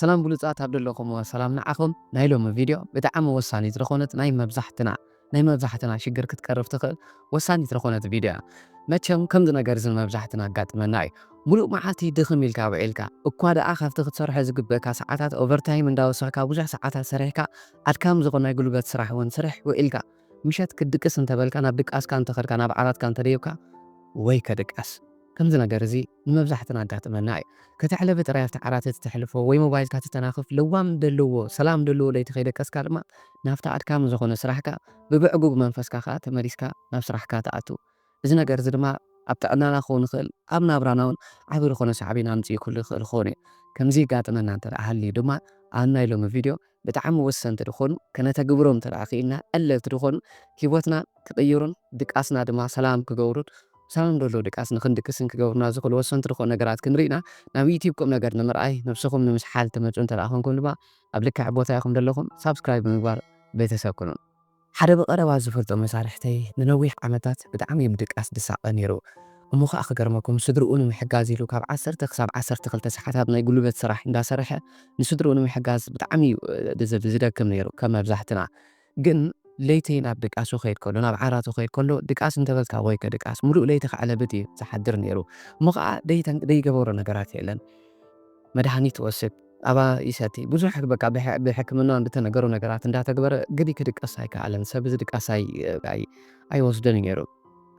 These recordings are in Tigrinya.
ሰላም ብሉጻት ኣብ ደለኹምዎ ሰላም ንዓኹም። ናይ ሎሚ ቪድዮ ብጣዕሚ ወሳኒት ዝኾነት ናይ መብዛሕትና ናይ መብዛሕትና ሽግር ክትቀርፍ ትኽእል ወሳኒት ዝኾነት ቪድዮ እያ። መቸም ከምዚ ነገር እዚ ንመብዛሕትና ኣጋጥመና እዩ። ሙሉእ መዓልቲ ድኽም ኢልካ ውዒልካ እኳ ደኣ ካብቲ ክትሰርሖ ዝግበካ ሰዓታት ኦቨርታይም እንዳወሰኽካ ብዙሕ ሰዓታት ሰሪሕካ ኣድካም ዝኾነ ናይ ጉልበት ስራሕ እውን ስርሕ ውዒልካ ምሸት ክትድቅስ እንተበልካ ናብ ድቃስካ እንተኸድካ ናብ ዓራትካ እንተደይብካ ወይ ከድቃስ ከምዚ ነገር እዚ ንመብዛሕትና ኣጋጥመና እዩ። ከተሕለቢ ጥራይ ኣብቲ ዓራት እቲ ተሕልፎ ወይ ሞባይልካ ትተናኽፍ ለዋም ደለዎ ሰላም ደለዎ ለይቲ ከይደቀስካ ድማ ናብቲ ኣድካሚ ዝኾነ ስራሕካ ብብዕጉግ መንፈስካ ከኣ ተመሊስካ ናብ ስራሕካ ትኣቱ። እዚ ነገር እዚ ድማ ኣብ ጥዕናና ክኸውን ይኽእል ኣብ ናብራና እውን ዓቢ ዝኾነ ሳዕቤን ኣምፅኡ ክህሉ ይኽእል ክኸውን እዩ። ከምዚ ይጋጥመና እንተ ደኣ ሃልዩ ድማ ኣብ ናይ ሎሚ ቪድዮ ብጣዕሚ ወሰንቲ ዝኾኑ ከነተግብሮም እንተ ደኣ ክኢልና ቀለልቲ ዝኾኑ ህይወትና ክቕይሩን ድቃስና ድማ ሰላም ክገብሩን ሰላም ደሎ ድቃስ ንክንድቅስን ክገብሩና ዝኽእሉ ወሰንቲ ዝኾኑ ነገራት ክንርኢና ናብ ዩቲብ ቁም ነገር ንምርኣይ ነብስኹም ንምስሓል ትመፁ እንተ ደኣ ኮንኩም ድማ ኣብ ልክዕ ቦታ ኢኹም ዘለኹም ሳብስክራይብ ብምግባር ቤተሰብ ኩኑ። ሓደ ብቐረባ ዝፈልጦ መሳርሕተይ ንነዊሕ ዓመታት ብጣዕሚ እዩ ብድቃስ ድሳቐ ነይሩ። እሞ ኸኣ ክገርመኩም ስድርኡ ንምሕጋዝ ኢሉ ካብ ዓሰርተ ክሳብ ዓሰርተ ክልተ ሰዓታት ናይ ጉልበት ስራሕ እንዳሰርሐ ንስድርኡ ንምሕጋዝ ብጣዕሚ እዩ ዝደክም ነይሩ ከም መብዛሕትና። ግን ለይቲ ናብ ድቃሱ ከይድ ከሎ ናብ ዓራቱ ከይድ ከሎ ድቃስ እንተበልካ ወይ ከድቃስ ሙሉእ ለይቲ ከዕለብት እዩ ዝሓድር ነይሩ። እሞ ኸኣ ደይገበሮ ነገራት የለን። መድሃኒት ትወስድ ኣባ ይሰቲ ብዙሕ በቃ ብሕክምና ዝተነገሩ ነገራት እንዳተግበረ ግዲ ክድቀስ ኣይከኣለን። ሰብ እዚ ድቃስ ኣይወስደን ነይሩ።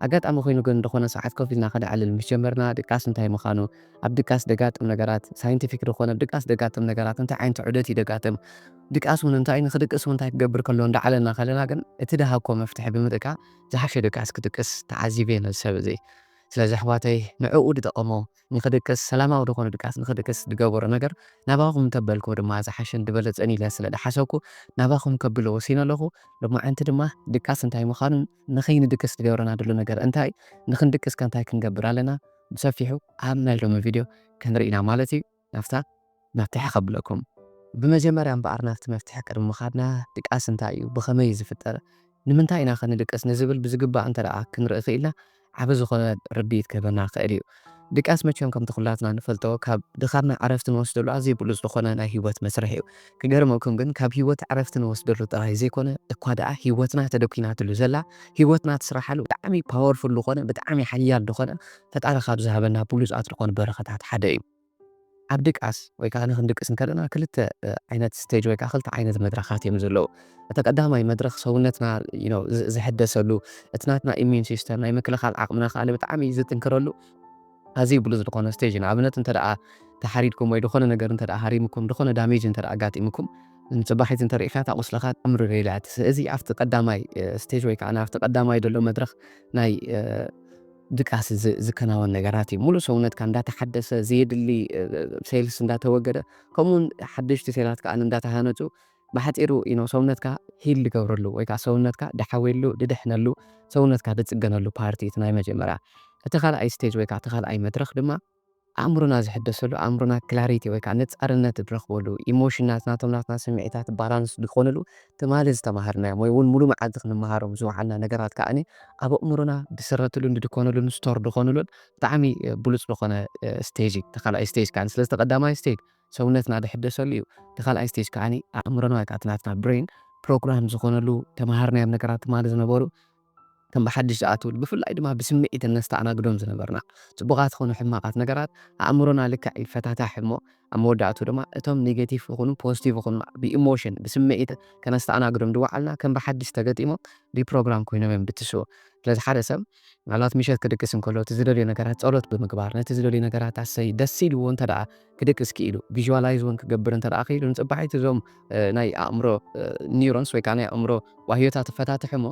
ኣጋጣሚ ኮይኑ ግን ዝኾነ ሰዓት ኮፍ ኢልና ከነዕልል ምስ ጀመርና ድቃስ እንታይ ምዃኑ ኣብ ድቃስ ደጋጥም ነገራት ሳይንቲፊክ ዝኾነ ድቃስ ደጋጥም ነገራት እንታይ ዓይነት ዑደት እዩ ደጋጥም ድቃስ እውን እንታይ ንክድቅስ እውን እንታይ ክገብር ከሎ እንዳዓለና ከለና ግን እቲ ድሃኮ መፍትሒ ብምጥቃ ዝሓሸ ድቃስ ክድቅስ ተዓዚበ ነዚ ሰብ እዚ። ስለዚ ኣሕዋተይ ንዕኡ ድጠቐሞ ንኽድቅስ ሰላማዊ ዝኾነ ድቃስ ንኽድቅስ ዝገበሮ ነገር ናባኹም እንተበልክዎ ድማ ዝሓሸን ዝበለጸን ኢለ ስለ ድሓሰብኩ ናባኹም ከብሎ ወሲነ ኣለኹ። ሎማዓንቲ ድማ ድቃስ እንታይ ምዃኑን ንኸይንድቅስ ዝገብረና ዘሎ ነገር እንታይ ንኽንድቅስ ከ እንታይ ክንገብር ኣለና ብሰፊሑ ኣብ ናይ ሎሚ ቪድዮ ክንርኢ ኢና ማለት እዩ። ናብታ መፍትሒ ከብለኩም። ብመጀመርያ እምበኣር ናብቲ መፍትሒ ቅድሚ ምኻድና ድቃስ እንታይ እዩ ብኸመይ እዩ ዝፍጠር ንምንታይ ኢና ከ ንድቅስ ንዝብል ብዝግባእ እንተ ደኣ ክንርኢ ክኢልና ዓቢ ዝኾነ ርድኢት ክህበና ክእል እዩ። ድቃስ መቸም ከምቲ ኩላትና ንፈልጦ ካብ ድኻምና ዕረፍቲ ንወስደሉ ኣዝዩ ብሉጽ ዝኾነ ናይ ህይወት መስርሕ እዩ። ክገርመኩም ግን ካብ ህይወት ዕረፍቲ ንወስደሉ ጥራይ ዘይኮነ እኳ ደኣ ህይወትና ተደኲናትሉ ዘላ ህይወትና ትስራሓሉ ብጣዕሚ ፓወርፉል ዝኾነ ብጣዕሚ ሓያል ዝኾነ ፈጣሪ ካብ ዝሃበና ብሉጻት ዝኾኑ በረኸታት ሓደ እዩ። ኣብ ድቃስ ወይ ከዓ ንክንድቅስ እንከለና ክልተ ዓይነት ስቴጅ ወይ ከዓ ክልተ ዓይነት መድረኻት እዮም ዘለዉ። እቲ ቀዳማይ መድረኽ ሰውነትና ዝሕደሰሉ እቲ ናትና ኢሚዩን ሲስተም ናይ ምክልኻል ዓቕምና ከዓ ብጣዕሚ ዝጥንክረሉ ኣዝዩ ብሉፅ ዝኾነ ስቴጅ እዩ። ንኣብነት እንተ ደኣ ተሓሪድኩም ወይ ዝኾነ ነገር እንተ ደኣ ሃሪምኩም ዝኾነ ዳሜጅ እንተ ደኣ ኣጋጢምኩም ንፅባሒት እንተ ርኢኻ እታ ቁስልኻ ኣምርር ኢላ ትስእ። እዚ ኣብቲ ቀዳማይ ስቴጅ ወይ ከዓ ኣብቲ ቀዳማይ ዘሎ መድረኽ ናይ ድቃስ ዝከናወን ነገራት እዩ። ሙሉእ ሰውነትካ እንዳተሓደሰ ዘየድሊ ሴልስ እንዳተወገደ ከምኡውን ሓደሽቲ ሴላት ከዓ እንዳተሃነፁ ብሓፂሩ ኢኖ ሰውነትካ ሂል ዝገብረሉ ወይ ከዓ ሰውነትካ ድሓወሉ ድድሕነሉ ሰውነትካ ድፅገነሉ ፓርቲ እቲ ናይ መጀመርያ። እቲ ካልኣይ ስቴጅ ወይ ከዓ እቲ ካልኣይ መድረክ ድማ ኣእምሮና ዝሕደሰሉ ኣእምሮና ክላሪቲ ወይ ከዓ ነፃርነት ድረክበሉ ኢሞሽናት ናቶም ናትና ስምዒታት ባላንስ ዝኾነሉ ትማሊ ዝተማሃርናዮም ወይ እውን ሙሉ መዓልቲ ክንመሃሮም ዝወዓልና ነገራት ከዓኒ ኣብ ኣእምሮና ድስረትሉን ድድኮነሉን ስቶር ድኾኑሉን ብጣዕሚ ብሉፅ ዝኾነ ስቴጅ እዩ። እቲ ካልኣይ ስቴጅ ከዓኒ ስለዚ ቀዳማይ ስቴጅ ሰውነትና ድሕደሰሉ እዩ። እቲ ካልኣይ ስቴጅ ከዓኒ ኣእምሮና ወይ ከዓ እቲ ናትና ብሬን ፕሮግራም ዝኾነሉ ተማሃርናዮም ነገራት ትማሊ ዝነበሩ ከም ብሓድሽ ዝኣትውሉ ብፍላይ ድማ ብስምዒት እነስተኣናግዶም ዝነበርና ፅቡቓት ኾኑ ሕማቓት ነገራት ኣእምሮና ልክዕ ይፈታታሕ እሞ ኣብ መወዳእቱ ድማ እቶም ኔጌቲቭ ይኹኑ ፖዚቲቭ ይኹኑ ብኢሞሽን ብስምዒት ከነስተኣናግዶም ዝወዓልና ከም ብሓድሽ ተገጢሞም ሪፕሮግራም ኮይኖም እዮም ድትስኡ። ስለዚ ሓደ ሰብ ምናልባት ምሸት ክድቅስ እንከሎ እቲ ዝደልዮ ነገራት ጸሎት ብምግባር ነቲ ዝደልዮ ነገራት ኣሰይ ደስ ኢልዎ እንተ ደኣ ክድቅስ ክኢሉ ቪዥዋላይዝ እውን ክገብር እንተ ደኣ ክኢሉ ንጽባሒት እዞም ናይ ኣእምሮ ኒውሮንስ ወይ ከዓ ናይ ኣእምሮ ዋህዮታት ይፈታትሕ እሞ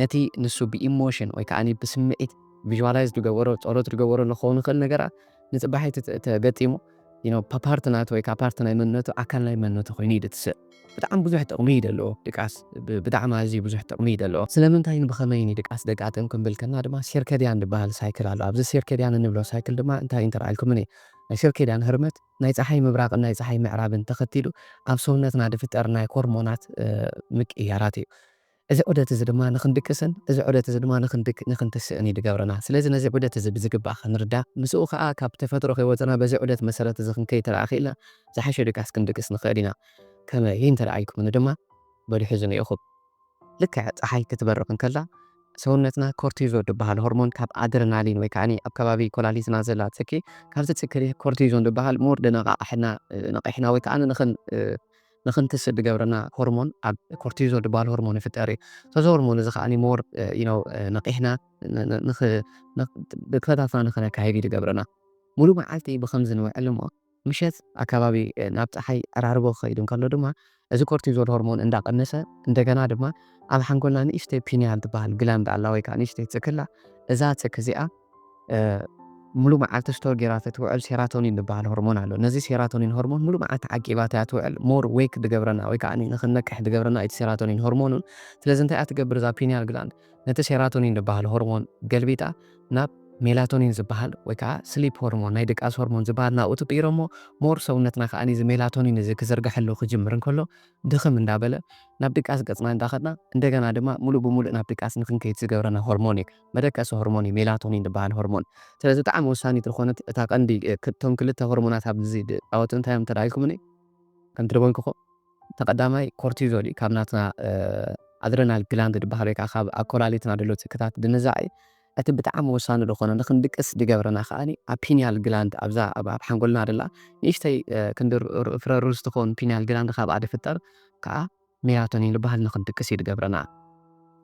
ነቲ ንሱ ብኢሞሽን ወይ ከዓ ብስምዒት ቪዥዋላይዝ ዝገበሮ ጸሎት ዝገበሮ ንኸውን ይኽእል ነገራት ንጽባሒት ተገጢሙ ፓርት ናቱ ወይ ከዓ ፓርት ናይ መንነቱ ኣካል ናይ መንነቱ ኮይኑ እዩ ድትስእ። ብጣዕሚ ብዙሕ ጥቕሚ እዩ ደለዎ ድቃስ ብጣዕሚ ኣዝዩ ብዙሕ ጥቕሚ እዩ ደለዎ። ስለምንታይን ብኸመይን እዩ ድቃስ ደጋጥም ክንብል ከና ድማ ሲርከድያን ዝበሃል ሳይክል ኣሎ። ኣብዚ ሲርከድያን እንብሎ ሳይክል ድማ እንታይ እንተረኣልኩምኒ ናይ ሲርከድያን ህርመት ናይ ፀሓይ ምብራቕን ናይ ፀሓይ ምዕራብን ተኸቲሉ ኣብ ሰውነትና ድፍጠር ናይ ሆርሞናት ምቅያራት እዩ። እዚ ዑደት እዚ ድማ ንኽንድቅስን እዚ ዑደት እዚ ድማ ንኽንድቅ-፣ ንኽንትስእን እዩ ዝገብረና። ስለዚ ነዚ ዑደት እዚ ብዝግባእ ክንርዳእ፣ ምስኡ ከዓ ካብ ተፈጥሮ ከይወፀና በዚ ዑደት መሰረት እዚ ክንከይድ ተደኣ ክኢልና ዝሓሸ ድቃስ ክንድቅስ ንኽእል ኢና። ከመይ እንተ ደኣ ኢልኩምኒ ድማ በሉ ሕዝኑ ኢኹም። ልክዕ ፀሓይ ክትበርቕ እንከላ ሰውነትና ኮርቲዞል ዝበሃል ሆርሞን ካብ ኣድረናሊን ወይ ከዓ ኣብ ከባቢ ኮላሊትና ዘላ ፅኪ፣ ካብዚ ፅኪ ኮርቲዞን ዝበሃል ሞር ደነቃቕሐና፣ ነቂሕና ወይ ከዓ ንኽን-፣ ንኽንትስእ ዝገብረና ሆርሞን ኣብ ኮርቲዞል ዝበሃል ሆርሞን ይፍጠር እዩ። እዚ ሆርሞን እዚ ከዓ ሞር፣ you know፣ ነቂሕና ን-፣ ን-፣ ንኽ-፣ ንኽ-፣ ንጥፈታትና ንኽነካይድ እዩ ዝገብረና። ሙሉ መዓልቲ ብኸምዚ ንውዕል እሞ ምሸት ኣካባቢ ናብ ፀሓይ ዕራርቦ ክኸይድ እንከሎ ድማ እዚ ኮርቲዞል ሆርሞን እንዳቀነሰ፣ እንደገና ድማ ኣብ ሓንጎልና ንእሽተይ ፒኒያል ትበሃል ግላንድ ኣላ ወይ ከዓ ንእሽተይ ፅክላ። እዛ ፅክ እዚኣ ሙሉ መዓልቲ ስቶር ጌራ ትውዕል ሴራቶኒን ዝበሃል ሆርሞን ኣሎ። ነዚ ሴራቶኒን ሆርሞን ሙሉ መዓልቲ ዓቂባታ እያ ትውዕል። ሞር ዌክ ዝገብረና ወይ ከዓ ንኽንነቅሕ ዝገብረና እቲ ሴራቶኒን ሆርሞኑን። ስለዚ እንታይ እያ ትገብር እዛ ፒኒያል ግላንድ? ነቲ ሴራቶኒን ዝበሃል ሆርሞን ገልቢጣ ናብ ሜላቶኒን ዝበሃል ወይ ከዓ ስሊፕ ሆርሞን፣ ናይ ድቃስ ሆርሞን ዝበሃል ናብኡ ትቕይሮ እሞ ሞር ሰውነትና ከዓ እዚ ሜላቶኒን እዚ ክዝርግሐሉ ክጅምር እንከሎ ድኽም እንዳበለ ናብ ድቃስ ገፅና እንዳኸድና እንደገና ድማ ሙሉእ ብሙሉእ ናብ ድቃስ ንክንከይድ ዝገብረና ሆርሞን እዩ። መደቀሲ ሆርሞን እዩ ሜላቶኒን ዝበሃል ሆርሞን። ስለዚ ብጣዕሚ ወሳኒት ዝኾነት እታ ቀንዲ፣ እ፣ ክ-፣ እቶም ክልተ ሆርሞናት ኣብዚ ድ-፣ ፃወት እንታይ እዮም ተዳሂልኩምኒ? ከምቲ ዝበልኩኹም ተቐዳማይ ኮርቲዞል እዩ፣ ካብ ናትና፣ እ፣ ኣድረናል ግላንድ ዝበሃል ወይ ከዓ ካብ ኣብ ኮላሊትና ዘሎ ፅክታት ድንዛዕ እዩ። እቲ ብጣዕሚ ወሳኒ ዝኾነ ንክንድቅስ ዝገብረና ከዓኒ ኣብ ፒኒያል ግላንድ ኣብዛ ኣብ፣ ኣብ ሓንጎልና ደላ ንእሽተይ፣ እ፣ ክንዲ ር-፣ ር-፣ ፍረ ሩዝ ትኸውን ፒኒያል ግላንድ ካብኣ ድፍጠር ከዓ ሜላቶኒን ዝበሃል ንክንድቅስ እዩ ዝገብረና።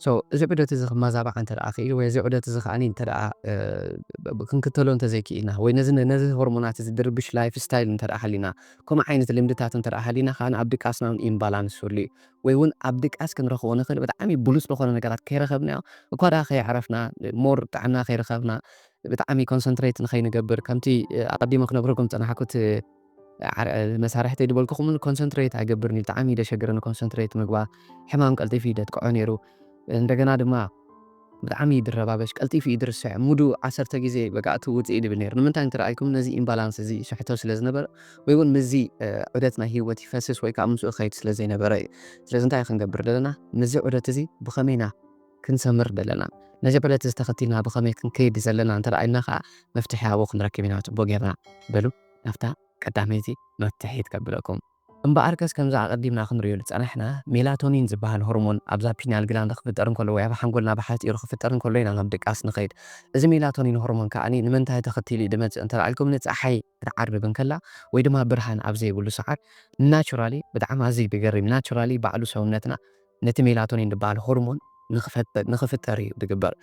So፣ እዚ ዑደት እዚ ክመዛባዕ እንተ ደኣ ክኢሉ ወይ እዚ ዑደት እዚ ከዓኒ እንተ ደኣ፣ እ፣ ብ-፣ ብ-፣ ክንክተሎ እንተ ዘይክኢልና ወይ ነዚ፣ ነዚ ሆርሞናት እዚ ድርብሽ ላይፍ ስታይል እንተ ደኣ ሃሊና፣ ከምኡ ዓይነት ልምድታት እንተ ደኣ ሃሊና ከዓኒ ኣብ ድቃስና እውን ኢምባላንስ ይህሉ እዩ። ወይ እውን ኣብ ድቃስ ክንረኽቦ ንኽእል ብጣዕሚ ብሉጽ ዝኾነ ነገራት ከይረኸብናዮ፣ እኳ ደኣ ከየዕረፍና፣ ሞር ጥዕና ከይረኸብና፣ ብጣዕሚ ኮንሰንትሬት ንኸይንገብር፣ ከምቲ፣ እ፣ ኣቐዲመ ክነግረኩም ዝጸናሕኩት፣ እ፣ ዓር-፣ መሳርሕተይ ዝበልኩኹም እውን ኮንሰንትሬት ኣይገብርን እዩ። ብጣዕሚ እዩ ደሸግረኒ ኮንሰንትሬት ምግባር። ሕማም ቀልጢፉ እዩ ደጥቅዖ ነይሩ። እንደገና ድማ ብጣዕሚ እዩ ድረባበሽ፣ ቀልጢፉ እዩ ድርስዕ። ሙዱ ዓሰርተ ግዜ በቃ እቲ ውፅኢ ድብል ነይሩ። ንምንታይ እንተ ደኣ ኢልኩም ነዚ ኢምባላንስ እዚ ይስሕቶ ስለ ዝነበረ ወይ እውን ምስዚ፣ እ፣ ዑደት ናይ ህይወት ይፈስስ ወይ ከዓ ምስኡ ይኸይድ ስለ ዘይነበረ እዩ። ስለዚ እንታይ ክንገብር ዘለና? ምስዚ ዑደት እዚ ብኸመይ ኢና ክንሰምር ዘለና? ነዚ ዑደት እዚ ተኸቲልና ብኸመይ ክንከይድ ዘለና እንተ ደኣ ኢልና ከዓ መፍትሒ ኣብኡ ክንረክብ ኢና ጽቡቕ ጌርና። በሉ ናብታ ቀዳመይቲ መፍትሒት ከብለኩም። እምበኣርከስ ከምዚ ኣቐዲምና ክንርእዮ ዝጸናሕና ሜላቶኒን ዝበሃል ሆርሞን ኣብዛ ፒኒያል ግላንድ ክፍጠር እንከሎ ወይ ኣብ ሓንጎልና ብሓጺሩ ክፍጠር እንከሎ ኢና ናብ ድቃስ ንኸይድ። እዚ ሜላቶኒን ሆርሞን ከዓኒ ንምንታይ ተኸቲሉ እዩ ዝመጽእ እንተ ደኣ ኢልኩም ንጸሓይ ክትዓርብ እንከላ ወይ ድማ ብርሃን ኣብ ዘይብሉ ሰዓት ናቹራሊ ብጣዕሚ ኣዝዩ ዝገርም ናቹራሊ ባዕሉ ሰውነትና ነቲ ሜላቶኒን ዝበሃል ሆርሞን ንኽፈጥ-፣ ንኽፍጠር እዩ ዝግበር።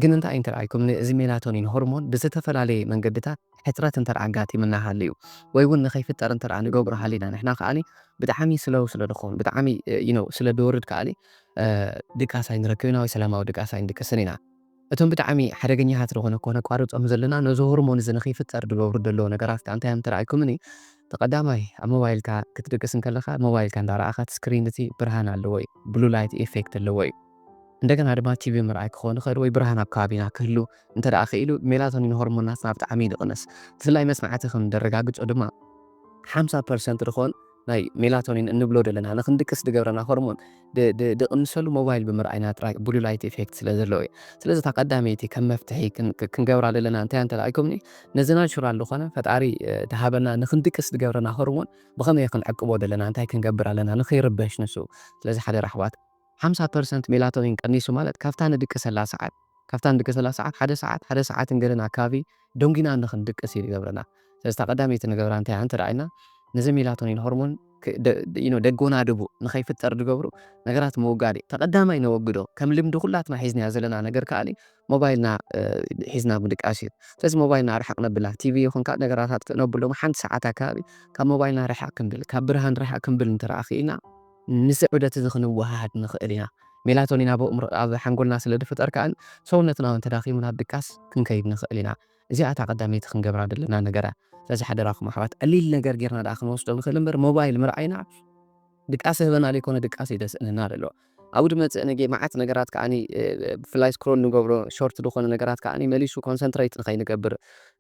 ግን እንታይ እንተ ደኣ ኢልኩም፣ እዚ ሜላቶኒን ሆርሞን ብዝተፈላለየ መንገድታት ሕጽረት እንተ ደኣ ኣጋጢምና ሃልዩ፣ ወይ እውን ንኸይፍጠር እንተ ደኣ ንገብሮ ሃሊና፣ ንሕና ከኣኒ ብጣዕሚ ስለው ስለ ዝኾን፣ ብጣዕሚ፣ እ፣ you know፣ ስለ ዝወርድ ከኣኒ፣ እ፣ ድቃስ ኣይንረክብና ወይ ሰላማዊ ድቃስ ኣይንድቅስን ኢና። እቶም ብጣዕሚ ሓደገኛታት ዝኾነ እኮ ነቋርጾም ዘለና፣ ነዚ ሆርሞን እዚ ንኸይፍጠር ዝገብሩ ዘለዉ ነገራት ከኣ እንታይ እዮም እንተ ደኣ ኢልኩምኒ፣ እቲ ቀዳማይ፣ ኣብ ሞባይልካ ክትድቅስ እንከለኻ፣ ሞባይልካ እንዳረኣኻ፣ እቲ ስክሪን እቲ ብርሃን ኣለዎ እዩ፣ ብሉ ላይት ኢፌክት ኣለዎ እዩ። እንደገና ድማ ቲቪ ምርኣይ ክኸውን ይኽእል ወይ ብርሃን ኣብ ከባቢና ክህሉ እንተ ደኣ ክኢሉ፣ ሜላቶኒን ሆርሞን ናትና ብጣዕሚ እዩ ዝቕንስ። ብፍላይ መጽናዕቲ ከም ዘረጋግጾ ድማ፣ ሓምሳ ፐርሰንት ዝኾን ናይ ሜላቶኒን እንብሎ ዘለና ንክንድቅስ ዝገብረና ሆርሞን ድ-፣ ድ-፣ ድቕንሰሉ ሞባይል ብምርኣይና ጥራይ ብሉ ላይት ኢፌክት ስለ ዘለዎ እዩ። ስለዚ እታ ቀዳመይቲ ከም መፍትሒ ክን-፣ ክ-፣ ክንገብራ ዘለና እንታይ እንተ ደኣ ኢልኩምኒ፣ ነዚ ናቹራል ዝኾነ ፈጣሪ፣ እ፣ ድሃበና ንክንድቅስ ዝገብረና ሆርሞን ብኸመይ ክንዕቅቦ ዘለና፣ እንታይ ክንገብር ኣለና ንኸይርበሽ ንሱ። ስለዚ ሓደራ ኣሕዋት፣ ሓምሳ ፐርሰንት ሜላቶኒን ቀኒሱ ማለት ካብታ ንድቅሰላ ሰዓት፣ ካብታ ንድቅሰላ ሰዓት ሓደ ሰዓት፣ ሓደ ሰዓትን ገለን ኣካባቢ ደንጒና ንኽንድቅስ እዩ ዝገብረና። ስለዚ እታ ቀዳመይቲ ንገብራ እንታይ እያ እንተ ደኣ ኢልና፣ ነዚ ሜላቶኒን ሆርሞን ክ-፣ ደ-፣ ደ-፣ you know፣ ደጎናድቡ ንኸይፍጠር ዝገብሩ ነገራት ምውጋድ እዩ። እታ ቀዳማይ ነወግዶ፣ ከም ልምዲ ኩላትና ሒዝናዮ ዘለና ነገር ከኣኒ ሞባይልና፣ እ፣ ሒዝና ምድቃስ እዩ። ስለዚ ሞባይልና ርሕቕ ነብላ። ቲቪ ይኹን ካልእ ነገራታት ክነብሎም ሓንቲ ሰዓት ኣካባቢ ካብ ሞባይልና ርሕቕ ክንብል፣ ካብ ብርሃን ርሕቕ ክንብል እንተ ደኣ ክኢልና፣ ምስዚ ዑደት እዚ ክንወሃሃድ ንኽእል ኢና። ሜላቶኒን ኣብ ኣእምሮ-፣ ኣብ ሓንጎልና ስለ ዝፍጠር ከኣ ሰውነትና እውን ተዳኺሙ ናብ ድቃስ ክንከይድ ንኽእል ኢና። እዚኣ እታ ቀዳመይቲ ክንገብራ ዘለና ነገር እያ። ስለዚ ሓደራኹም ኣሕዋት፣ ቀሊል ነገር ጌርና ደኣ ክንወስዶ ንኽእል እምበር፣ ሞባይል ምርኣይና ድቃስ ይህበና ዘይኮነ ድቃስ እዩ ደስእንና ዘሎ። ኣብኡ ድመጽእ ንጌ መዓት ነገራት ከኣኒ፣ እ፣ ብፍላይ ስክሮል ንገብሮ ሾርት ዝኾነ ነገራት ከኣኒ መሊሱ ኮንሰንትሬት ንኸይንገብር፣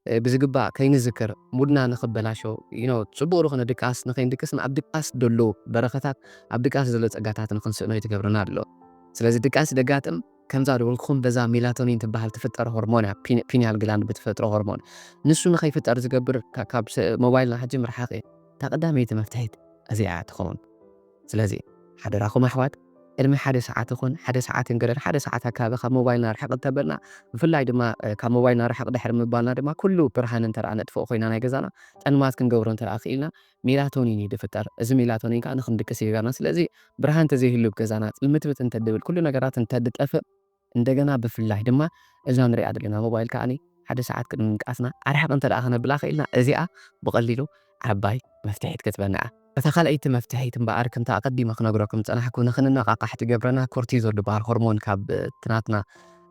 እ፣ ብዝግባእ ከይንዝክር፣ ሙድና ንኽበላሾ፣ you know፣ ጽቡቕ ዝኾነ ድቃስ ንኸይንድቅስ፣ ኣብ ድቃስ ዘሎ በረኸታት፣ ኣብ ድቃስ ዘሎ ጸጋታት ንኽንስእኖ እዩ ትገብረና ኣሎ። ስለዚ ድቃስ ደጋጥም ከምዛ ዝበልኩኹም በዛ ሜላቶኒን ትበሃል ትፍጠር ሆርሞን እያ፣ ፒን- ፒኒያል ግላንድ ብትፈጥሮ ሆርሞን። ንሱ ንኸይፍጠር ዝገብር ካ- ካብ ሰ- ሞባይልና ሕጂ ምርሓቕ እዩ። እታ ቀዳመይቲ መፍትሒት እዚኣ እያ ትኸውን። ስለዚ ሓደራኹም ኣሕዋት፣ ቅድሚ ሓደ ሰዓት ይኹን ሓደ ሰዓት ይንገደር ሓደ ሰዓት ኣካባቢ ካብ ሞባይልና ርሕቕ እንተበልና፣ ብፍላይ ድማ እ፣ ካብ ሞባይልና ርሕቕ ድሕሪ ምባልና ድማ ኩሉ ብርሃን እንተ ነጥፍኦ ኮይና ናይ ገዛና፣ ጠልማት ክንገብሮ እንተ ክኢልና ሜላቶኒን እዩ ዝፍጠር። እዚ ሜላቶኒን ከዓ ንክንድቅስ ይገብረና። ስለዚ ብርሃን እንተዘይህሉ ኣብ ገዛና ጽልምትምት እንተድብል ኩሉ ነገራት እንተድጠፍእ እንደገና ብፍላይ ድማ እዛ ንሪኣ ዘለና ሞባይል ከዓኒ ሓደ ሰዓት ቅድሚ ምንቃስና ኣርሕቕ እንተ ደኣ ከነብላ ክኢልና እዚኣ ብቐሊሉ ዓባይ መፍትሒት ክትበና እያ። እታ ካልኣይቲ መፍትሒት እምበኣር ከምቲ ኣቐዲመ ክነግረኩም ዝጸናሕኩ ንክንነቓቓሕ ትገብረና ኮርቲዞል ዝበሃል ሆርሞን ካብ እቲ ናትና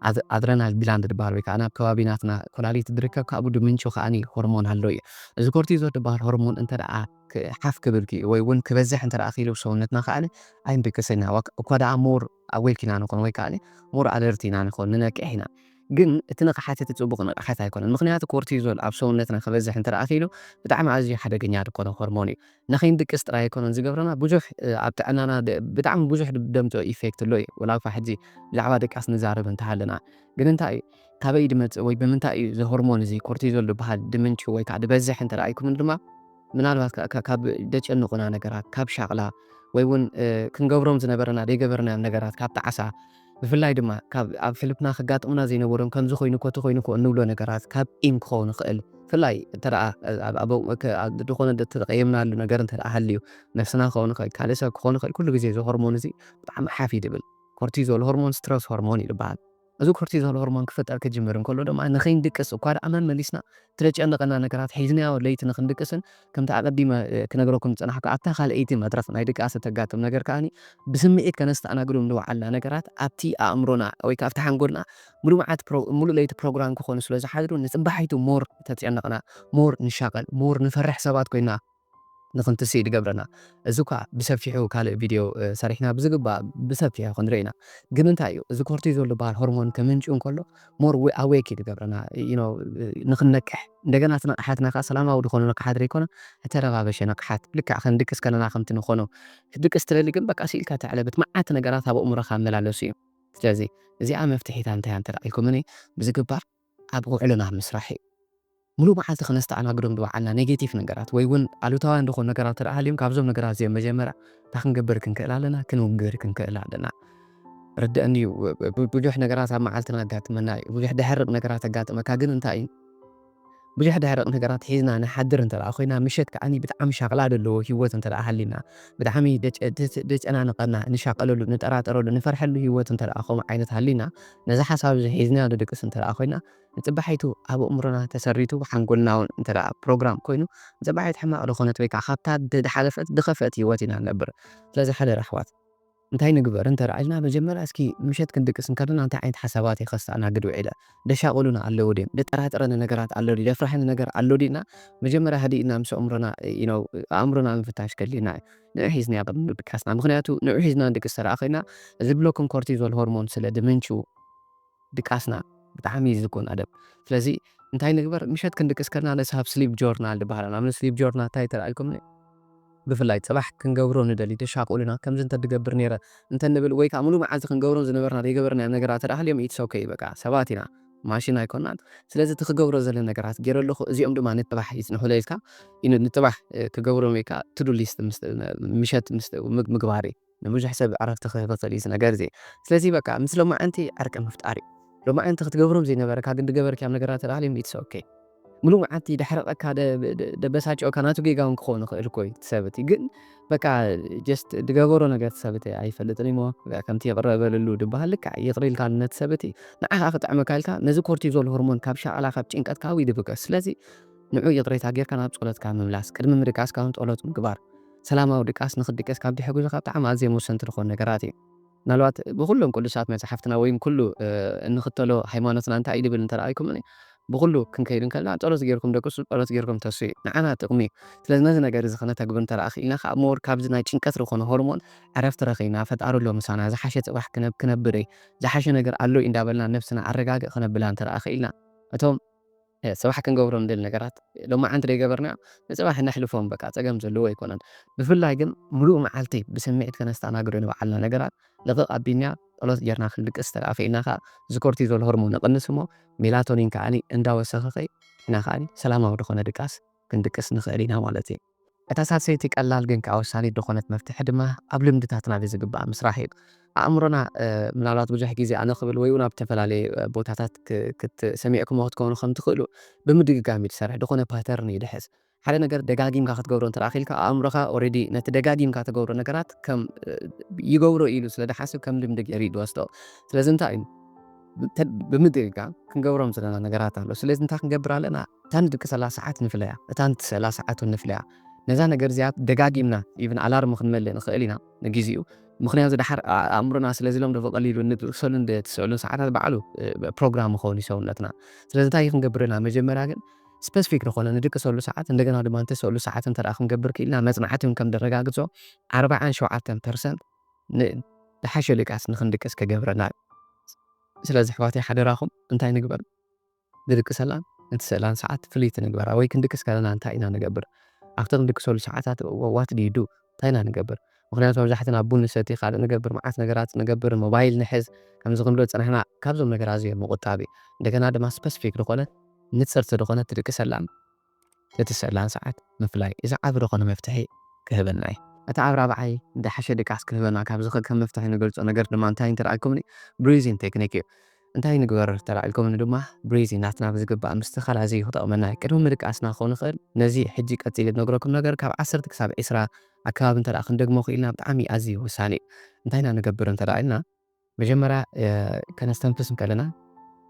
ኣድ- ኣድረናል ግላንድ ዝበሃል ወይ ከዓ ናብ ከባቢ ናትና ኮላሊት ዝርከብ ካብኡ ድምንቹ ከዓኒ ሆርሞን ኣሎ እዩ። እዚ ኮርቲዞል ዝበሃል ሆርሞን እንተ ደኣ ክ- ሓፍ ክብል ክኢሉ ወይ እውን ክበዝሕ እንተ ደኣ ክኢሉ ሰውነትና ከዓኒ ኣይንድቅስና እኳ ደኣ ሞር ኣዌክ ኢና ንኾን ወይ ከዓኒ ሞር ኣለርት ኢና ንኾን ንነቅሕ ኢና። ግን እቲ ንቕሓት እቲ ጽቡቕ ንቕሓት ኣይኮነን። ምኽንያቱ ኮርቲዞል ኣብ ሰውነትና ክበዝሕ እንተ ደኣ ክኢሉ ብጣዕሚ ኣዝዩ ሓደገኛ ዝኾነ ሆርሞን እዩ። ንኸይንድቅስ ጥራይ ኣይኮነን ዝገብረና ብዙሕ እ፣ ኣብ ጥዕናና ደ- ብጣዕሚ ብዙሕ ድ- ደምፅኦ ኢፌክት ኣሎ እዩ። ወላ እኳ ሕጂ ብዛዕባ ድቃስ ንዛረብ እንተሃለና ግን እንታይ እዩ ካበይ ድመፅእ ወይ ብምንታይ እዩ እዚ ሆርሞን እዚ ኮርቲዞል ዝበሃል ድምንጭ ወይ ከዓ ድበዝሕ እንተ ደኣ ኢልኩምን ድማ ምናልባት ከ- ከ- ካብ ደጨንቑና ነገራት ካብ ሻቕላ ወይ እውን እ፣ ክንገብሮም ዝነበረና ደይገበርናዮም ነገራት ካብ ጣዕሳ ብፍላይ ድማ ካብ ኣብ ሕልፍና ከጋጥሙና ዘይነበሮም ከምዚ ኮይኑ ኮቲ ኮይኑ ኮ እንብሎ ነገራት ካብ ቂም ክኸውን ይኽእል። ብፍላይ እንተ ደኣ ኣብ- ኣብ- ከ- ኣብ ዝኾነ ዝተቀየምናሉ ነገር እንተ ደኣ ሃልዩ ነፍስና ክኸውን ይኽእል ካልእ ሰብ ክኸውን ይኽእል ኩሉ ግዜ እዚ ሆርሞን እዚ ብጣዕሚ ሓፍ እዩ ድብል። ኮርቲዞል ሆርሞን ስትረስ ሆርሞን እዩ ዝበሃል። እዚ ኮርቲዞል ሆርሞን ክፍጠር ክጅምር እንከሎ ድማ ንኸይንድቅስ እኳ ደኣ መመሊስና ትለጨንቐና ነገራት ሒዝናዮ ለይቲ ንክንድቅስን ከምቲ ኣቐዲመ እ፣ ክነግረኩም ዝጸናሕኩ ኣብታ ካልኣይቲ መድረኽ ናይ ድቃስ እተጋጥም ነገር ከዓኒ ብስምዒት ከነስተኣናግዶም ዝወዓልና ነገራት ኣብቲ ኣእምሮና ወይ ከዓ ኣብቲ ሓንጎልና ሙሉ መዓት ፕሮ- ሙሉ ለይቲ ፕሮግራም ክኾኑ ስለ ዝሓድሩ ንጽባሒቱ ሞር ተጨነቕና ሞር ንሻቐል ሞር ንፈርሕ ሰባት ኮይና ንኽንትስእ ድገብረና። እዚ እኳ ብሰፊሑ ካልእ ቪድዮ እ፣ ሰሪሕና ብዝግባእ ብሰፊሑ ክንርኢ ኢና። ግን እንታይ እዩ እዚ ኮርቲዞል ዝበሃል ሆርሞን ከምንጭው እንከሎ ሞር ኣዌክ እዩ ድገብረና። You know፣ እ፣ ንኽንነቅሕ እንደገና እቲ ንቕሓትና ከዓ ሰላማዊ ዝኾነ ንቕሓት ዘይኮነ እተረባበሸ ንቕሓት ልክዕ ክንድቅስ ከለና ከምቲ ንኾኖ ክትድቅስ ትደሊ ግን በቃ ስኢልካ ተዕለብት መዓት ነገራት ኣብ ኣእምሮኻ ኣመላለሱ እዩ። ስለዚ እዚኣ መፍትሒታ እንታይ እንተ ኢልኩምኒ ብዝግባእ ኣብ ውዕሎና ምስራሕ እዩ። ሙሉእ መዓልቲ ከነስተኣናግዶም ዝወዓልና ኔጌቲቭ ነገራት ወይ እውን ኣሉታውያን ዝኾኑ ነገራት ተደኣ ሃልዮም ካብዞም ነገራት እዚኦም መጀመርያ እንታይ ክንገብር ክንክእል ኣለና ክንውግር ክንክእል ኣለና። ርድአኒ እዩ ብ- ብ- ብዙሕ ነገራት ኣብ መዓልትና ኣጋጥመና እዩ ብዙሕ ደሕርቕ ነገራት ኣጋጥመካ ግን እንታይ እዩ ብዙሕ ደሕርቕ ነገራት ሒዝና ንሓድር እንተ ደኣ ኮይና ምሸት ከዓኒ ብጣዕሚ ሻቕላ ዘለዎ ህይወት እንተ ደኣ ሃሊና ብጣዕሚ ደጨ- ደጨ- ደጨናንቐና ንሻቐለሉ ንጠራጠረሉ ንፈርሐሉ ህይወት እንተ ደኣ ከምኡ ዓይነት ሃሊና ነዚ ሓሳብ እዚ ሒዝና ንድቅስ እንተ ደኣ ኮይና ንጽባሒቱ ኣብ ኣእምሮና ተሰሪቱ ሓንጎልና እውን እንተ ደኣ ፕሮግራም ኮይኑ ንጽባሒቱ ሕማቕ ዝኾነት ወይ ከዓ ካብታ ዝሓለፈት ዝኸፍአት ህይወት ኢና ንነብር ስለዚ ሓደራ ኣሕዋት እንታይ ንግበር እንተ ደኣ ኢልና መጀመርያ እስኪ ምሸት ክንድቅስ እንከለና እንታይ ዓይነት ሓሳባት እየ ከስተኣናግድ ውዒለ ደሻቕሉና ኣለዉ ድዮም ደጠራጥረኒ ነገራት ኣሎ ድዩ ደፍራሕኒ ነገር ኣሎ ድዩ እና መጀመርያ ህዲእና ምስ ኣእምሮና you know ኣእምሮና ምፍታሽ ከድልየና እዩ ንዑ ሒዝና ቅድሚ ድቃስና ምክንያቱ ንዑ ሒዝና ንድቅስ ተደኣ ኮይና እዚ ብሎክን ኮርቲዞል ሆርሞን ስለ ድምንቹ ድቃስና ብጣዕሚ እዩ ዝጎናደብ ስለዚ እንታይ ንግበር ምሸት ክንድቅስ ከለና ነስሃብ ስሊፕ ጆርናል ዝበሃል ናብ ስሊፕ ጆርናል እንታይ ተደኣ ኢልኩም ብፍላይ ጽባሕ ክንገብሮ ንደሊ ደሻቁልና ከምዚ እንተ ድገብር ነይረ እንተ ንብል ወይ ከዓ ሙሉ መዓልቲ ክንገብሮም ዝነበርና ዘይገበርናዮም ነገራት ተደኣ ሃልዮም ኢትስ ኦኬ በቃ ሰባት ኢና ማሽን ኣይኮናን ስለዚ እቲ ክገብሮ ዘለ ነገራት ገይረ ኣለኹ እዚኦም ድማ ንጽባሕ ይጽንሑለ ኢልካ ንጽባሕ ክገብሮም ወይ ከዓ ቱዱ ሊስት ምሸት ምግባር እዩ ንብዙሕ ሰብ ዕረፍቲ ክህብ ይኽእል እዩ እዚ ነገር እዚ ስለዚ በቃ ምስ ሎማዓንቲ ዕርቂ ምፍጣር እዩ ሎማዓንቲ ክትገብሮም ዘይነበረካ ግን ድገበርካዮም ነገራት ተደኣ ሃልዮም ኢትስ ኦኬ ሙሉእ መዓልቲ ደሕረቐካ ደበሳጭኦካ ናቱ ጌጋ እውን ክኸውን ይኽእል እኮ እዩ እቲ ሰብ እቲ ግን በቃ ጀስት ድገበሮ ነገር እቲ ሰብ እቲ ኣይፈልጥን እሞ ከምቲ ይቕረ በልሉ ድበሃል ልክዕ ይቕሪ ኢልካ ነቲ ሰብ እቲ ንዓኻ ክጥዕመካ ኢልካ ነዚ ኮርቲዞል ሆርሞን ካብ ሻቕላ ካብ ጭንቀትካ ውይ ድብገስ ስለዚ ንዑ ይቕሬታ ጌርካ ናብ ጸሎትካ ምምላስ ቅድሚ ምድቃስካ እውን ጸሎት ምግባር ሰላማዊ ድቃስ ንኽድቅስ ካብ ድሕግዙ ካብ ብጣዕሚ ኣዝዮም ወሰንቲ ዝኾኑ ነገራት እዩ ምናልባት ብኩሎም ቅዱሳት መጽሓፍትና ወይም ኩሉ እንኽተሎ ሃይማኖትና እንታይ እዩ ድብል እንተረኣይኩም ብኩሉ ክንከይድ እንከልና ጸሎት ጌርኩም ደቅሱ ጸሎት ጌርኩም ተስኡ ንዓና ጥቕሚ እዩ ስለዚ ነዚ ነገር እዚ ክነተግብር እንተረኣ ክኢልና ከዓ ሞር ካብዚ ናይ ጭንቀት ዝኾነ ሆርሞን ዕረፍቲ ረኺብና ፈጣሪ ኣሎ ምሳና ዝሓሸ ጽባሕ ክነብ ክነብር እዩ ዝሓሸ ነገር ኣሎ እዩ እንዳበልና ነብስና ኣረጋግእ ክነብላ እንተረኣ ክኢልና እቶም እ፣ ጽባሕ ክንገብሮ ንደሊ ነገራት ሎማዓንቲ ዘይገበርናዮ ንጽባሕ ነሕልፎም በቃ ጸገም ዘለዎ ኣይኮነን። ብፍላይ ግን ምሉእ መዓልቲ ብስምዒት ከነስተኣናግዶ ንበዓልና ነገራት ልቕቕ ኣቢልና ጸሎት ጌርና ክንድቅስ ተደኣ ኽኢልና ከኣ፣ እዚ ኮርቲዞል ሆርሞን ይቕንስ እሞ፣ ሜላቶኒን ከኣኒ እንዳወሰኸ ኸይ፣ ንሕና ከኣኒ ሰላማዊ ዝኾነ ድቃስ ክንድቅስ ንኽእል ኢና ማለት እዩ። እታ ሳልሰይቲ ቀላል ግን ከኣ ወሳኒት ዝኾነት መፍትሒ ድማ ኣብ ልምድታትና ብዝግባእ ምስራሕ እዩ። ኣእምሮና፣ እ፣ ምናልባት ብዙሕ ግዜ ኣነ ክብል ወይ እውን ኣብ ዝተፈላለየ፣ እ፣ ቦታታት ክ-፣ ክት-፣ ሰሚዕኩሞ ክትኮኑ ከም ትኽእሉ፣ ብምድግጋም እዩ ዝሰርሕ፣ ዝኾነ ፓተርን እዩ ዝሕዝ። ሓደ ነገር ደጋጊምካ ክትገብሮ እንተ ደኣ ኺኢልካ፣ ኣእምሮኻ ኦረዲ ነቲ ደጋጊምካ ትገብሮ ነገራት ከም፣ እ፣ ይገብሮ ኢሉ ስለ ዝሓስብ ከም ልምዲ ገይሩ እዩ ዝወስዶ። ስለዚ እንታይ እዩ? ብተ-፣ ብምድግጋም ክንገብሮም ዘለና ነገራት ኣሎ። ስለዚ እንታይ ክንገብር ኣለና? እታ ንድቅሰላ ሰዓት ንፍለያ፣ እታ ንትስእላ ሰዓት እውን ንፍለያ። ነዛ ነገር እዚኣ ደጋጊምና፣ ኢቭን ኣላርም ክንመልእ ንኽእል ኢና ንግዜኡ። ምኽንያቱ ደሓር ኣ-፣ ኣእምሮና ስለዚ ኢሎም ዶ ብቐሊሉ ንድቅሰሉን ንትስእሉን ሰዓታት ባዕሉ፣ እ፣ ፕሮግራም ይኸውን እዩ ሰውነትና። ስለዚ እንታይ ክንገብር ኢና? መጀመርያ ግን ስፐሲፊክ ዝኾነ ንድቅሰሉ ሰዓት፣ እንደገና ድማ ንትስእሉ ሰዓት እንተ ደኣ ክንገብር ክኢልና፣ መጽናዕቲ እውን ከም ዘረጋግጾ፣ ኣርባዓን ሸውዓተን ፐርሰንት ን-፣ ዝሓሸ ድቃስ ንኽንድቅስ ክገብረና እዩ። ስለዚ ኣሕዋተይ ሓደራኹም እንታይ ንግበር? ንድቅሰላን ንትስእላን ሰዓት ፍልይቲ ንግበራ፣ ወይ ክንድቅስ ከለና እንታይ ኢና ንገብር? ኣብቲ ክንድቅሰሉ ሰዓታት what do you do? እንታይ ኢና ንገብር? ምኽንያቱ መብዛሕትና ቡን ንሰቲ፣ ካልእ ንገብር፣ መዓት ነገራት ንገብር፣ ሞባይል ንሕዝ፣ ከምዚ ክንብሎ ዝጸናሕና፣ ካብዞም ነገራት እዚኦም ምቑጣብ እዩ። እንደገና ድማ ስፐሲፊክ ዝኾነ ንጽርቲ ዝኾነ ትድቅሰላን ትስእላን ሰዓት ምፍላይ፣ እዚ ዓቢ ዝኾነ መፍትሒ ክህበና እዩ። እቲ ኣብ ራብዓይ ዝሓሸ ድቃስ ክህበና ካብ ዝኽእል ከም መፍትሒ ንገልጾ ነገር ድማ እንታይ እንተ ደኣ ኢልኩምኒ፣ ብሪዚንግ ቴክኒክ እዩ። እንታይ ንግበር እንተ ደኣ ኢልኩምኒ ድማ፣ ብሪዚንግ ናትና ብዝግባእ ምስትኽኻል ኣዝዩ ክጠቕመና እዩ። ቅድሚ ምድቃስና ክኸውን ይኽእል፣ ነዚ ሕጂ ቀጺለ ዝነግረኩም ነገር ካብ ዓሰርተ ክሳብ ዕስራ ኣከባቢ እንተ ደኣ ክንደግሞ ክኢልና ብጣዕሚ ኣዝዩ ወሳኒ እዩ። እንታይ ኢና ንገብር እንተ ደኣ ኢልና፣ መጀመርያ፣ እ፣ ከነስተንፍስ እንከለና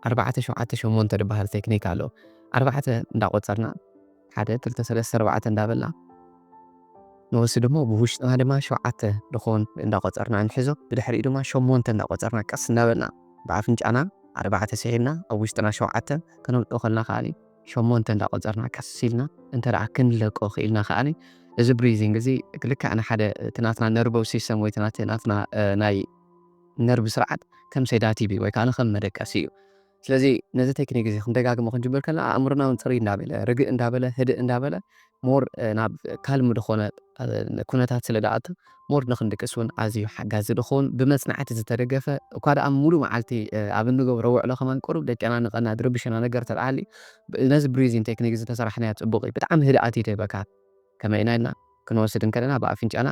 ኣርባዕተ ሸውዓተ ሸሞንተ ዝበሃል ቴክኒክ ኣሎ። ኣርባዕተ እንዳቆጸርና፣ ሓደ፣ ክልተ፣ ሰለስተ፣ ኣርባዕተ እንዳበልና ንወስድ እሞ ብውሽጥና ድማ ሸውዓተ ዝኾን እንዳቆጸርና ንሕዞ። ብድሕሪኡ ድማ ሸሞንተ እንዳቆጸርና ቀስ እንዳበልና ብኣፍንጫና ኣርባዕተ ስሒብና ኣብ ውሽጥና ሸውዓተ ከነውጽኦ ከለና ከኣኒ ሸሞንተ እንዳቆጸርና ቀስ ኢልና እንተ ደኣ ክንለቆ ክኢልና ከኣኒ እዚ ብሪዚንግ እዚ ልክዕ ንሓደ እቲ ናትና ነርቨስ ሲስተም ወይ እቲ ናት-፣ ናትና፣ እ፣ ናይ ነርቭ ስርዓት ከም ሴዳቲቭ እዩ ወይ ከኣ ከም መደቀሲ እዩ። ስለዚ ነዚ ቴክኒክ እዚ ክንደጋግሞ ክንጅምር ከለና ኣእምሮና እውን ጽርይ እንዳበለ፣ ርግእ እንዳበለ፣ ህድእ እንዳበለ ሞር፣ እ፣ ናብ ካልም ዝኾነ፣ እ፣ ኩነታት ስለ ዝኣቱ ሞር ንኽንድቅስ እውን ኣዝዩ ሓጋዚ ዝኸውን ብመጽናዕቲ ዝተደገፈ እኳ ደኣ ሙሉእ መዓልቲ፣ እ፣ ኣብ እንገብሮ ውዕሎ ከማን ቁሩብ ደጨናንቐና ዝርብሸና ነገር ተደኣ ሃልዩ ብ-፣ ነዚ ብሪዚንግ ቴክኒክ እዚ ተሰራሕናዮ ጽቡቕ እዩ። ብጣዕሚ ህድኣት እዩ ዝህበካ። ከመይ ኢና ኢልና ክንወስድ እንከለና ብኣፍንጫና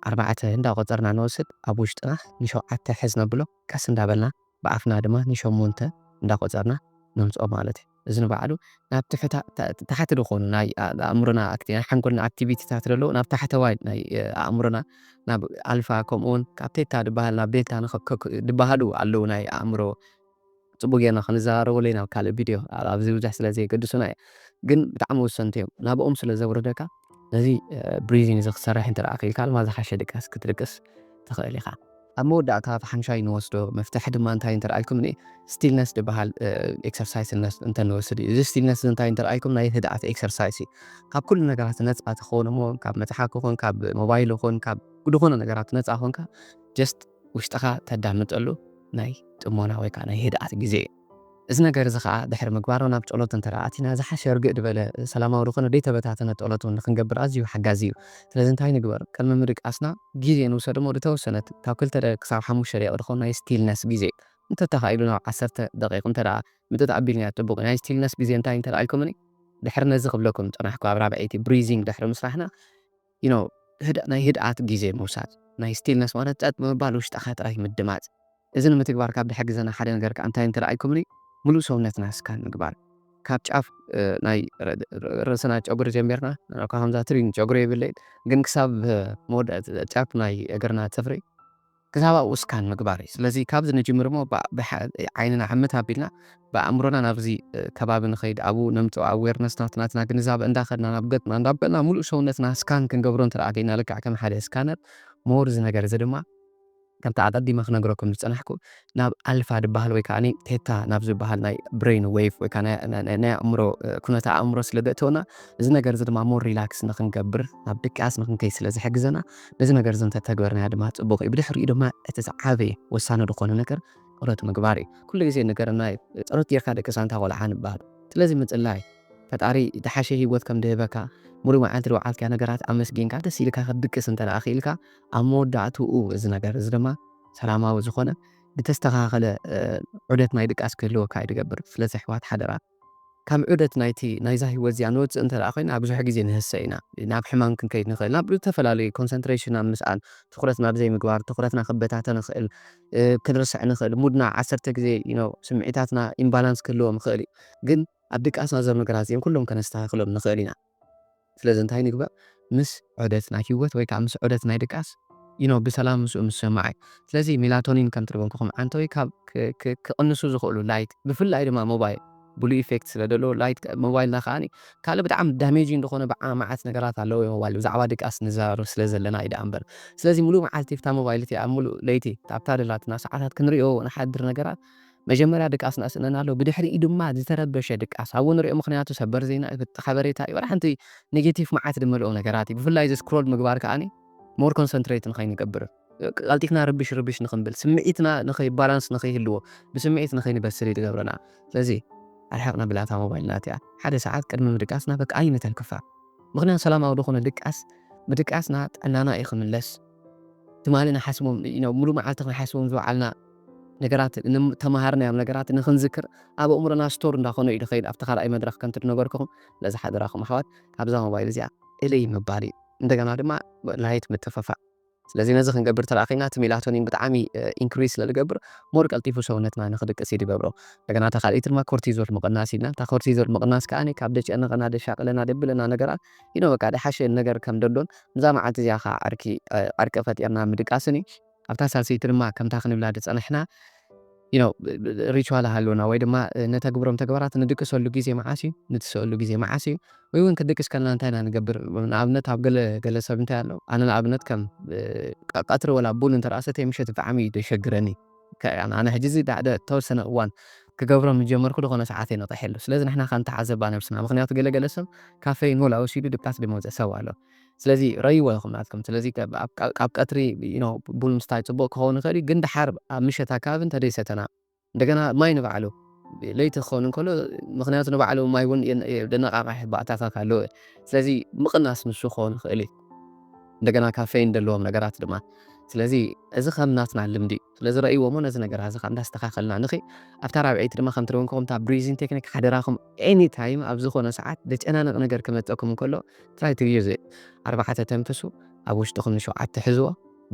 ኣርባዕተ እንዳቆጸርና ንወስድ፣ ኣብ ውሽጥና ንሸውዓተ ሕዝ ነብሎ፣ ቀስ እንዳበልና ብኣፍና ድማ ንሸሞንተ እንዳቆጸርና ነምጽኦ ማለት እዩ። እዚ ንባዕሉ ናብ ትሕታ-፣ ታ-፣ ታሕቲ ዝኾኑ ናይ ኣ-፣ ኣእምሮና ኣክቲ-፣ ናይ ሓንጎልና ኣክቲቪቲታት ዘለዉ ናብ ታሕተዋይ ናይ፣ እ፣ ኣእምሮና ናብ ኣልፋ ከምኡ እውን ካብ ቴታ ዝበሃል ናብ ዴልታ ንኸ-፣ ከ-፣ ዝበሃሉ ኣለዉ ናይ ኣእምሮ ጽቡቅ ጌርና ክንዘራረበሉ ኢና ኣብ ካልእ ቪድዮ፣ ኣብ-፣ ኣብዚ ብዙሕ ስለ ዘየገድሱና እዮም። ግን ብጣዕሚ ወሰንቲ እዮም። ናብኦም ስለ ዘውርደካ፣ ነዚ፣ እ፣ ብሪዚንግ እዚ ክትሰርሕ እንተ ደኣ ክኢልካ ድማ ዝሓሸ ድቃስ ክትድቅስ ትኽእል ኢኻ። ኣብ መወዳእታ እቲ ሓምሻይ ንወስዶ መፍትሒ ድማ እንታይ እንተ ደኣ ኢልኩምኒ፣ ስቲልነስ ዝበሃል፣ እ፣ ኤክሰርሳይስ እንተ ንወስድ እዩ። እዚ ስቲልነስ እዚ እንታይ እንተ ደኣ ኢልኩም፣ ናይ ህድኣት ኤክሰርሳይስ እዩ። ካብ ኩሉ ነገራት ነጻ ትኸውን እሞ፣ ካብ መጽሓፍ ይኹን፣ ካብ ሞባይል ይኹን፣ ካብ ዝኾነ ነገራት ነጻ ኮንካ፣ ጀስት ውሽጥኻ ተዳምጠሉ ናይ ጥሞና ወይ ከኣ ናይ ህድኣት ግዜ እዩ። እዚ ነገር እዚ ኸኣ ድሕሪ ምግባርና ናብ ጸሎት እንተ ደኣ ኣቲና፣ ዝሓሸ ርግእ ዝበለ፣ ሰላማዊ ዝኾነ ዘይተበታተነ ጸሎት እውን ንኽንገብር ኣዝዩ ሓጋዚ እዩ። ስለዚ እንታይ ንግበር? ቅድሚ ምድቃስና ግዜ ንውሰድ እሞ፣ ዝተወሰነት ካብ ክልተ ደቂቕ ክሳብ ሓሙሽተ ደቂቕ ዝኾን ናይ ስቲልነስ ግዜ፣ እንተተኻኢሉ ናብ ዓሰርተ ደቂቕ እንተ ደኣ ምጥጥ ኣቢልናዮ ጽቡቕ እዩ። ናይ ስቲልነስ ግዜ እንታይ እንተ ደኣ ኢልኩምኒ፣ ድሕሪ ነዚ ክብለኩም ዝጸናሕኩ ኣብ ራብዐይቲ ብሪዚንግ ድሕሪ ምስራሕና፣ you know፣ ህድ-፣ ናይ ህድኣት ግዜ ምውሳድ። ናይ ስቲልነስ ማለት ጸጥ ምባል፣ ውሽጥኻ ጥራይ ምድማጽ። እዚ ንምትግባር ካብ ዝሕግዘና ሓደ ነገር ከኣ እንታይ እንተ ደኣ ኢልኩምኒ፣ ምሉእ ሰውነትና ስካን ምግባር። ካብ ጫፍ፣ እ፣ ናይ ር-፣ ር-፣ ርእስና ጨጉሪ ጀሚርና፣ ከምዛ ትሪኒ ጨጉሪ የብለይን፣ ግን ክሳብ፣ እ፣ መወዳእታ ጫፍ ናይ እግርና ጽፍሪ ክሳብ ኣብኡ ስካን ምግባር እዩ። ስለዚ ካብዚ ንጅምር እሞ ብ-፣ ብሓ-፣ ዓይንና ዓመት ኣቢልና ብኣእምሮና ናብዚ፣ እ፣ ከባቢ ንኸይድ፣ ኣብኡ ነምጽኦ ኣዌርነስ ናት-፣ ናትና ግንዛበ እንዳኸድና ናብ ገጽና እንዳበልና ምሉእ ሰውነትና ስካን ክንገብሮ እንተ ደኣ ደይና ልክዕ ከም ሓደ ስካነር ሞር እዚ ነገር እዚ ድማ ከምቲ ኣቐዲመ ክነግረኩም ዝጸናሕኩ ናብ ኣልፋ ዝበሃል ወይ ከኣ ቴታ ናብ ዝበሃል ናይ ብሬን ዌቭ ወይ ከኣ ናይ፣ ናይ፣ ናይ፣ ናይ ኣእምሮ፣ እ፣ ኩነተ ኣእምሮ ስለ ዘእተወና እዚ ነገር እዚ ድማ ሞር ሪላክስ ንኽንገብር ናብ ድቃስ ንኽንከይድ ስለ ዝሕግዘና ነዚ ነገር እዚ እንተተግበርናዮ ድማ ጽቡቕ እዩ። ብድሕሪኡ ድማ እቲ ዝዓበየ ወሳኒ ዝኾነ ነገር ጸሎት ምግባር እዩ። ኩሉ ግዜ ነገርና እዩ፣ ጸሎት ጌርካ ደቅስ ኣንታ ቆልዓ ንበሃል። ስለዚ ምጽላይ፣ ፈጣሪ ዝሓሸ ህይወት ከም ዝህበካ፣ ሙሉእ መዓልቲ ዝወዓልካዮ ነገራት ኣመስጊንካ ደስ ኢልካ ክትድቅስ እንተ ደኣ ክኢልካ፣ ኣብ መወዳእትኡ እዚ ነገር እዚ ድማ ሰላማዊ ዝኾነ ዝተስተኻኸለ ዑደት ናይ ድቃስ ክህልወካ እዩ ዝገብር። ስለዚ ኣሕዋት ሓደራ ካብ ዑደት ናይቲ ናይዛ ህይወት እዚኣ ንወፅእ እንተ ደኣ ኮይና ብዙሕ ግዜ ንህሰ ኢና። ናብ ሕማም ክንከይድ ንኽእል፣ ናብ ዝተፈላለዩ ኮንሰንትሬሽን ኣብ ምስኣን፣ ትኹረት ናብ ዘይምግባር፣ ትኹረትና ክበታተን ንኽእል፣ ክንርስዕ ንኽእል፣ ሙድና ዓሰርተ ግዜ ስምዒታትና ኢምባላንስ ክህልዎ ምኽእል እዩ። ግን ኣብ ድቃስና ዘም ነገራት እዚኦም ኩሎም ከነስተኻኽሎም ንኽእል ኢና። ስለዚ እንታይ ንግበር? ምስ ዑደት ናይ ህይወት ወይ ከዓ ምስ ዑደት ናይ ድቃስ ኢኖ ብሰላም ምስኡ ምስ ሰማዕ እዩ። ስለዚ ሜላቶኒን ከም ትርበንኩኹም ዓንተወይ ካብ ክቕንሱ ዝኽእሉ ላይት፣ ብፍላይ ድማ ሞባይል ብሉ ኢፌክት ስለ ዘለዎ ላይት ሞባይልና ከዓኒ ካልእ ብጣዕሚ ዳሜጂን ዝኾነ ብዓ መዓት ነገራት ኣለዎ ሞባይል። ብዛዕባ ድቃስ ንዛረብ ስለ ዘለና እዩ ደኣ እምበር። ስለዚ ሙሉእ መዓልቲ ብታ ሞባይል እቲኣ ሙሉእ ለይቲ ኣብታ ደላትና ሰዓታት ክንሪኦ ንሓድር ነገራት መጀመርያ ድቃስና ስእነና ኣሎ። ብድሕሪኡ ድማ ዝተረበሸ ድቃስ ኣብኡ ንሪኦ። ምኽንያቱ ሰበር ዜና እዩ፣ ሓበሬታ እዩ፣ ወላ ሓንቲ ኔጌቲቭ መዓት ዝመልኦ ነገራት እዩ። ብፍላይ እዚ ስክሮል ምግባር ከዓኒ ሞር ኮንሰንትሬት ንኸይንገብር ቀልጢፍና ርብሽ ርብሽ ንኽንብል ስምዒትና ንኸይ ባላንስ ንኸይህልዎ ብስምዒት ንኸይንበስል እዩ ዝገብረና። ስለዚ ኣርሕቕ ነብላታ ሞባይልና እቲኣ ሓደ ሰዓት ቅድሚ ምድቃስና በቃ ኣይንተንክፋ። ምኽንያቱ ሰላማዊ ዝኾነ ድቃስ ምድቃስና ጥዕናና እዩ ክምለስ። ትማሊ ንሓስቦም ሙሉ መዓልቲ ክንሓስቦም ዝወዓልና ነገራት ተመሃርናዮም ነገራት ንክንዝክር ኣብ ኣእምሮና ስቶር እንዳኾነ እዩ ዝኸይድ። ኣብቲ ካልኣይ መድረክ ከምቲ ዝነበርኩኹም ነዚ ሓደራኹም ኣሕዋት ካብዛ ሞባይል እዚኣ እለይ ምባል እዩ። እንደገና ድማ ላይት ምጥፍፋእ። ስለዚ ነዚ ክንገብር ተለኣኺና እቲ ሜላቶኒን ብጣዕሚ ኢንክሪስ ስለዝገብር ሞር ቀልጢፉ ሰውነትና ንክድቅስ እዩ ዝገብሮ። እንደገና እታ ካልኣይቲ ድማ ኮርቲዞል ምቕናስ ኢልና። እታ ኮርቲዞል ምቕናስ ከኣ ካብ ደጨነቐና ደሻቕለና ደብለና ነገራት ኢኖ በቃ ደሓሸ ነገር ከም ደሎን ምዛ መዓልቲ እዚኣ ከዓ ዓርኪ ዓርቂ ፈጢርና ምድቃስን እዩ። ኣብታ ሳልሰይቲ ድማ ከምታ ክንብላ ዝፀናሕና ሪቹዋል ሃለና ወይ ድማ ነተግብሮም ተግባራት ንድቅሰሉ ግዜ መዓስ እዩ፣ ንትስእሉ ግዜ መዓስ እዩ፣ ወይ እውን ክድቅስ ከለና እንታይ ኢና ንገብር? ንኣብነት ኣብ ገለ ገለ ሰብ እንታይ ኣሎ፣ ኣነ ንኣብነት ከም ቀትሪ ወላ ቡን እንተረኣሰተ ምሸት ብጣዕሚ እዩ ዘሸግረኒ። ኣነ ሕጂ እዚ ዳዕደ ተወሰነ እዋን ክገብሮም ዝጀመርኩ ዝኾነ ሰዓት እየ ነቕሐሉ። ስለዚ ንሕና ከ ንተዓዘባ ነብስና። ምኽንያቱ ገለ ገለ ሰብ ካፌን ወላ ወሲዱ ድቃስ ዝመውፅእ ሰብ ኣሎ። ስለዚ ረይዎ ኢኹም ናትኩም። ስለዚ ካብ ቀትሪ ቡን ምስታይ ፅቡቕ ክኸውን ይኽእል እዩ፣ ግን ድሓር ኣብ ምሸት ኣካባቢ እንተደይሰተና እንደገና ማይ ንባዕሉ ለይቲ ክኸውን እንከሎ፣ ምኽንያቱ ንባዕሉ ማይ እውን ደነቃቃሕ ባእታታት ኣለዎ። ስለዚ ምቕናስ ንሱ ክኸውን ይኽእል እዩ። እንደገና ካፌን ዘለዎም ነገራት ድማ። ስለዚ እዚ ከም ናትና ልምዲ እዩ። ስለዚ ረእይዎ እሞ ነዚ ነገር እዚ ካብ እንዳስተኻኸልና ንኺ ኣብታ ራብዐይቲ ድማ ከም ትደወንኩኹም እታ ብሪዚን ቴክኒክ ሓደራኹም ኤኒ ታይም ኣብ ዝኾነ ሰዓት ደጨናነቕ ነገር ክመፀኩም እንከሎ ትራይ ቱ ዩዝ ኣርባዕተ ተንፍሱ ኣብ ውሽጥኹም ንሸውዓተ ሕዝዎ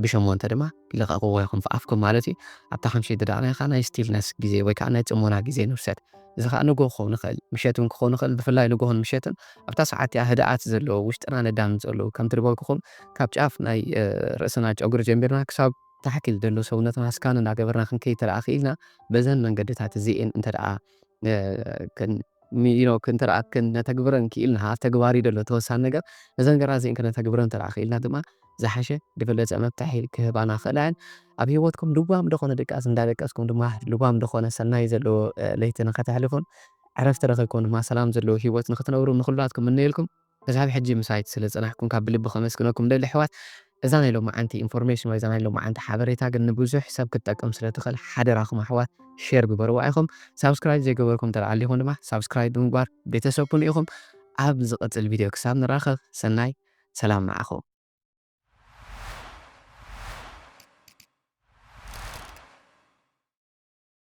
ብሸሞንተ ድማ ልቐቕዎ ኢኹም ኣፍኩም ማለት እዩ። ኣብታ ሓምሸይቲ ደኣ ናይ ስቲልነስ ግዜ ወይ ከዓ ናይ ፅሞና ግዜ ንውሰድ። እዚ ከዓ ንጎ ክኸውን ይኽእል፣ ምሸት እውን ክኸውን ይኽእል። ብፍላይ ንጎሆን ምሸትን ኣብታ ሰዓት እያ ህድኣት ዘለዎ ውሽጥና ነዳምፅ ዘለዉ ከምቲ ዝበልኩኹም ካብ ጫፍ ናይ ርእስና ጨጉሪ ጀሚርና ክሳብ ታሕኪል ዘሎ ሰውነትና ስካን እናገበርና ክንከይድ ተደኣ ክኢልና በዘን መንገድታት እዚኤን እንተ ደኣ ክንተረኣክን ነተግብረን ክኢልና ኣብ ተግባሪ ዘሎ ተወሳኒ ነገር ነዘ ነገራ እዚኤን ክነተግብረን ተደኣ ክኢልና ድማ ዝሓሸ ዝበለፀ መፍትሒ ክህባና ክእላ እየን። ኣብ ህይወትኩም ልባም ዝኾነ ድቃስ እንዳደቀስኩም ድማ ልባም ዝኾነ ሰናይ ዘለዎ ለይቲ ንኸተሕልፉን ዕረፍቲ ረኺብኩም ድማ ሰላም ዘለዎ ህይወት ንክትነብሩ ንኩላትኩም እምነየልኩም። ክሳብ ሕጂ ምሳይ ስለ ዝጸናሕኩም ካብ ብልቢ ከመስግነኩም ደሊ ኣሕዋት። እዛ ናይ ሎማዓንቲ ኢንፎርሜሽን ወይ እዛ ናይ ሎማዓንቲ ሓበሬታ ግን ንብዙሕ ሰብ ክትጠቅም ስለ ትኽእል ሓደራኹም ኣሕዋት ሼር ግበርዋ ኢኹም። ሳብስክራይብ ዘይገበርኩም እንተ ደኣ ኣሊኹም ድማ ሳብስክራይብ ብምግባር ቤተሰብ ኩኑ ኢኹም። ኣብ ዝቕጽል ቪድዮ ክሳብ ንራኸብ ሰናይ ሰላም ንዓኹም።